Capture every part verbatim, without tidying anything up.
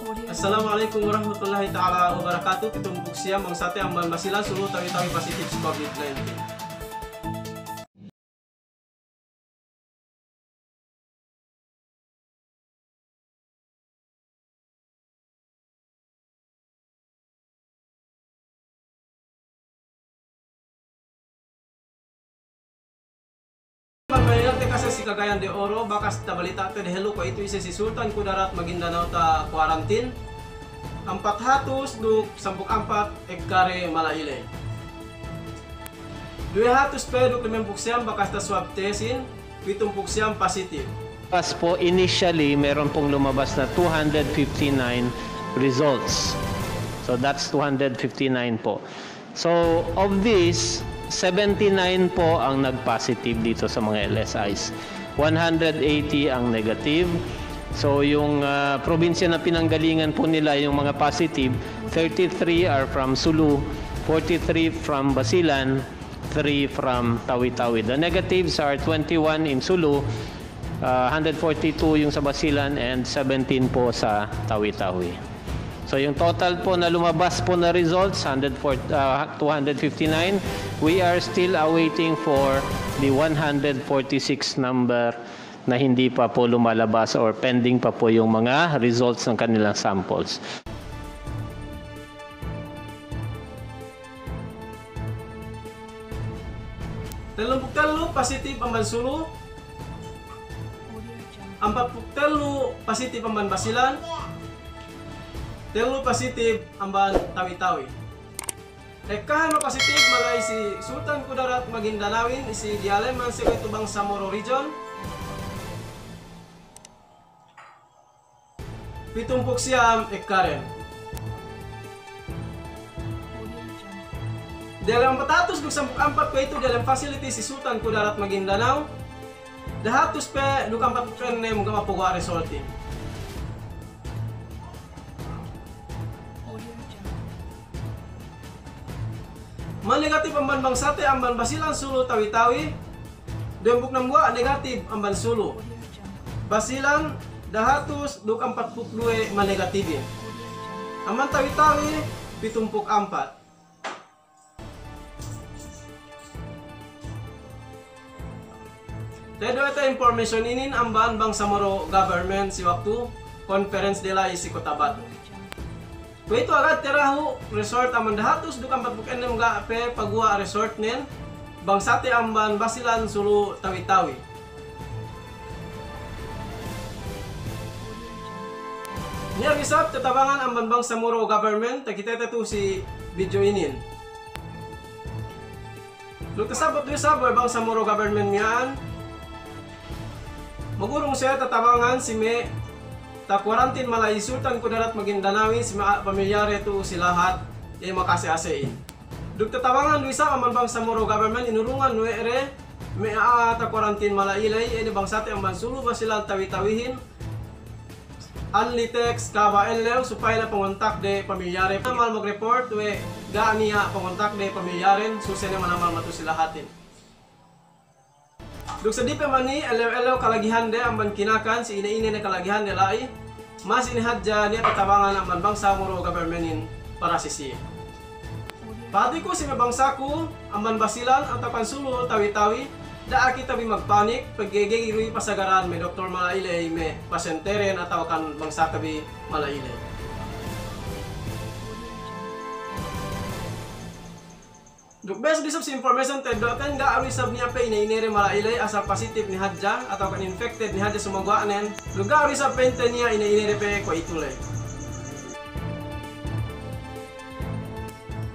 Assalamu alaikum warahmatullahi ta'ala wabarakatuh. Pitumpū' siyam bangsate amban Basilan, Sulu, Tawi-Tawi positive si COVID nineteen. Amban Mayayarte kase si Cagayan de Oro, bakas tabalita'te dehellu kuwe'itu ise si Sultan Kudarat Maguindanao ta-quarantine, ampat hatus duk sampū' ampat ekkare mala'iley. Duwe hatus pe duk limempū' siyam bakas ta-swab testin, pitumpū' siyam positive. Pas po, initially, meron pong lumabas na two hundred fifty-nine results. So, that's two hundred fifty-nine po. So, of this, seventy-nine po ang nag-positive dito sa mga L S Is. One hundred eighty ang negative. So, yung, ah, probinsya na pinanggalingan po nila yung mga positive, thirty-three are from Sulu, forty-three from Basilan, three from Tawi-Tawi. The negatives are twenty-one in Sulu, ah, hundred forty-two yung sa Basilan, and seventeen po sa Tawi-Tawi. So, yung total po na lumabas po na results, hundred four, ah, two hundred fifty-nine. We are still awaiting for the one hundred forty-six number na hindi pa po lumalabas or pending pa po yung mga results ng kanilang samples. Tellumpū' tellu positive amban Sulu, ampatpū' tellu positive amban Basilan, tellu positive amban Tawi-Tawi. Ekkahan ma positive mala'i si Sultan Kudarat Maguindanaohin, si diyaleman si kuwe'itu Bangsamoro Region, pitumpū' siyam ekkaren. Diyalem ampathatus duk sampū' ampat kuwe'itu diyalem facility si Sultan Kudarat Maguindanao, dahatus pe duk ampatpū' ennem ga' mapaguwa' resultin. Manegative amban bangsate amban Basilan, Sulu, Tawi-Tawi, duwempū' dambuwa' negative amban Sulu. Basilan, dahatus duk ampatpū' duwe manegative. Amban Tawi-Tawi, pitumpū' ampat. Teddo' te information inin amban Bangsamoro government si waktu conference de la'i si Cotabato. Kuwe'itu agad terahu result amban dahatus duk ampatpū' ennem ga' pe paguwa' resultnen, bangsate amban Basilan, Sulu, Tawi-Tawi. Niya' du isab tatabangan amban Bangsamoro government, takitete tu'u si video inin. Duk tasabbut du isab we' Bangsamoro government miya'an, magurung siye tatabangan si me' ta-quarantine mala'i Sultan Kudarat Maguindanaohin si me' a'a pamilyade tu'u si lahat iye makase-asehin. Duk tatabangan du isab amban Bangsamoro government inurungan we' de me' a'a ta-quarantine mala'i la'i, iye ne bangsate amban Sulu, Basilan, Tawi-Tawihin, anli text kaba' ellew supaya ne pangontakde pamilyaden. Manamal magreport we' ga' niya' pangontakde pamilyaden, suse ne manamal matu'u si lahatin. Duk seddili pe mani ellew-ellew kalagihande amban Kinakan, si ine-ine ne kalagihande la'i, masi ne hadja niya' tatabangan amban Bangsamoro governmentin para si siye. Pahatiku si me' bangsaku amban Basilan atawakan Sulu, Tawi-Tawi, da'a kite bi magpanik, pegge' ga'i du pasagaran me' doktor mala'i la'i me' pasyenteden atawakan bangsate bi mala'i la'i. Duk base du isab si information teddo'ten, ga' du isab niya' pe ine-inede mala'i la'i, asal positive ne hadja atawakan infected ne hadja sumaguwa'nen. Duk ga' du isab pa'inte niya' ine-inede pe kuwe'itu la'i.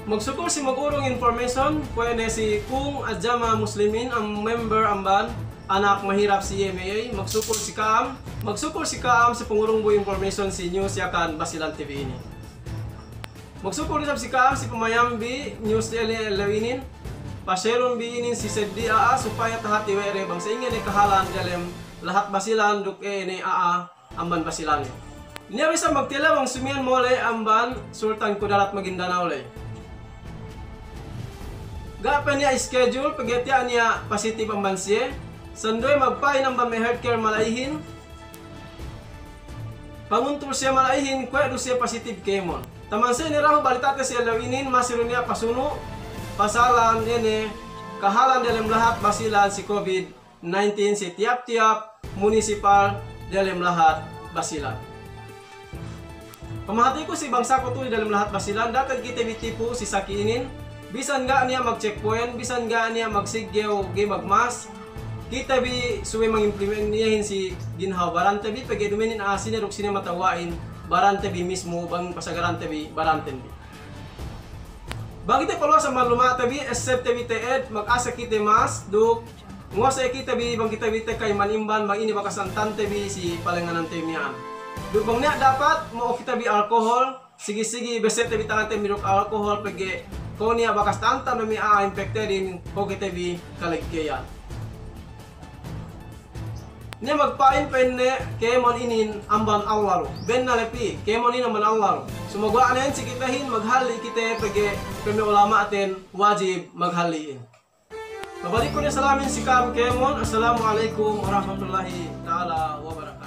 Magsukul si magurung information, kuwe' ne si Kung Ajama Muslimin, a member amban Anak Mahirap C M A A, magsukul si ka'am, magsukul si ka'am si pangurung bu information si News Yakan Basilan T V inin. Magsukul isab si ka'am si pamayam bi news diyalem ellew inin, pa-share-un bi inin si seddili a'a supaya tahati we' de bang sa'ingge ne kahalan diyalem lahat Basilan duk iye ne a'a amban Basilanin. Niya' du isab magtelew bang sumiyan mole' amban Sultan Kudarat Maguindanao la'i. Ga' pe niya' schedule, pegge' tiya' niya' positive amban siye, sinduwe magpa'in amban me' healthcare mala'ihin, Panguntul siye mala'ihin, kuwe' du siye positive kēmon. Taman siye ne dahu' balita'te si ellew inin, masi du niya' pasunu' pasalan ine kahalan diyalem lahat Basilan si covid nineteen si tiyap-tiyap munisipal diyalem lahat Basilan. Pamahatiku si bangsaku tu'u diyalem lahat Basilan, da'a kite bi tipu si saki inin, bisan ga' niya' mag-checkpoint, bisan ga' niya' magsiggew ga'i mag-mask, kite bi subey mangimplement iyehin si ginhawa barante bi, pegge' duma'in a'a sine duk sine matewwa'in barante bi mismu, bang pasagarante bi baranten bi. Bang kite paluwas amban luma'te bi, essebte bi te'ed, mag-asek kite mask, duk ngose kite bi, bang kite bi tekka imban-imban, bang ine bakas antante bi si palengnganante bi miya'an. Duk bang niya' dapat, mo'o kite bi alkohol, sigi-sigi besse'te bi tangante bi duk alkohol, pegge' ko' niya' bakas tantan bi a'a impectedin, ko' kite bi kaleggeyan. Niya' magpa'in pa'inne kēmon inin amban Allah lu. Bennal pī, kēmon inin amban Allah lu. Sumaguwa' ne si kitehin maghalli' kite pegge' pama'in ulama'ten wajib maghalli'in. Pabalikku ne salamin si ka'am kēmon. Assalamu alaikum warahmatullahi ta'ala wabarakatuh.